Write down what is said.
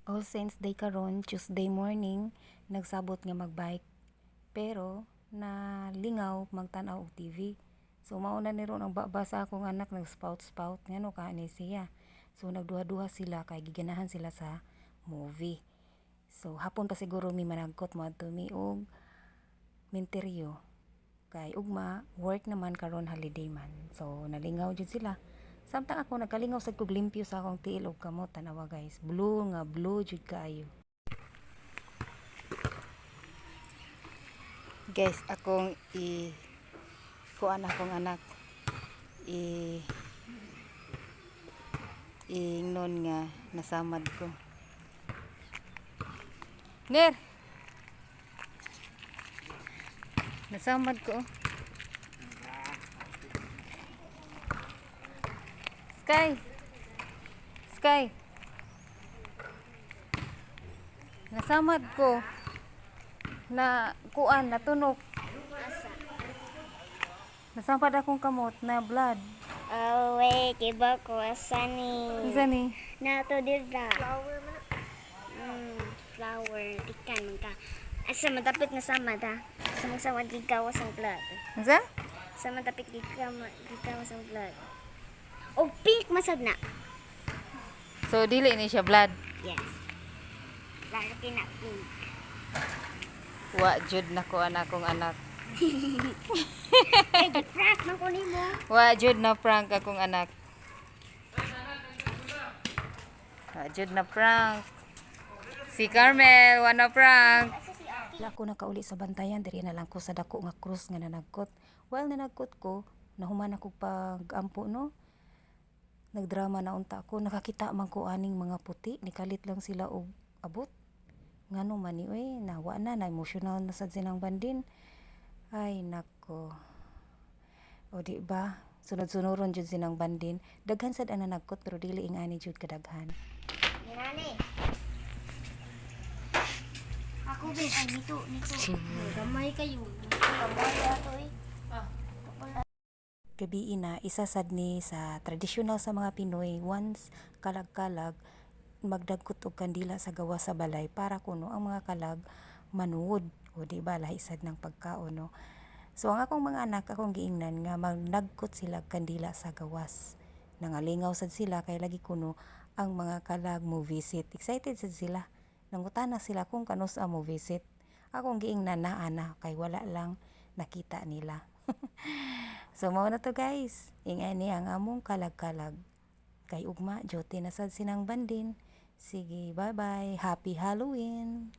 All Saints Day karon, Tuesday morning, nagsabot nga magbike. Pero nalingaw magtan-aw og TV. So mao na ni ron ang baba sa akong anak, nag-spout-spout ngano kaani siya. So nagduha-duha sila kay giganahan sila sa movie. So hapon pa siguro mi managkot, moadto mi og minteryo. Kay ugma work naman karon, holiday man. So nalingaw jud sila. Samtang ako nagkalingaw sad kog limpyo sa akong tiil og kamot, tanawa guys, blue nga blue jud kaayo. Guys, akong i kuan akong anak i ingnon nga nasamad ko. Ner! Nasamad ko. Oh. Sky! Sky! Nasamad ko na kuan natunok. Asa? Nasamad akong kamot na blood. Oh, wait, iba ko. Asa ni? Unsa ni? Nato dira. Flower man. Flower. Tikan man ka. Asa madapit nga samad ha? Sa magsamad gigawas ang blood. Unsa? Sa madapit gigawas ang blood. O pink masad na. So dili ni siya blood. Yes. Lalo kina pink. Wa jud na kuan akong anak. Ay, di prank man ko nimo. Wa jud na prank akong anak. Wa jud na prank. Si Carmel, wa na prank. Wala ko nakauli sa bantayan, diri na lang ko sa dako nga krus nga nanagkot. While nanagkot ko, nahuman ako pag-ampo no. Nagdrama na unta ko, nakakita man ko aning mga puti, nikalit lang sila og abot. Ngano man ni oy, nawa na, na emotional na sad sinang bandin. Ay nako. O di ba? Sunod-sunuron jud sinang bandin. Daghan sad ang nanagkot pero dili ing ani jud kadaghan. Nani. Ako bin ay nito nito. Gamay kayo. Gamay ato eh. Gabi na, isa sad ni sa tradisyonal sa mga Pinoy, once kalag-kalag, magdagkot og kandila sa gawas sa balay para kuno ang mga kalag manuod. O di ba lahi sad ng pagkaon no. So ang akong mga anak, akong giingnan nga magnagkot sila og kandila sa gawas. Nangalingaw sad sila kay lagi kuno ang mga kalag mo visit. Excited sad sila. Nangutana sila kung kanus-a mo visit. Akong giingnan naa na kay wala lang nakita nila. So mao na to guys. Ingani ang among kalag-kalag. Kay ugma, duty na sad sinang bandin. Sige, bye-bye. Happy Halloween!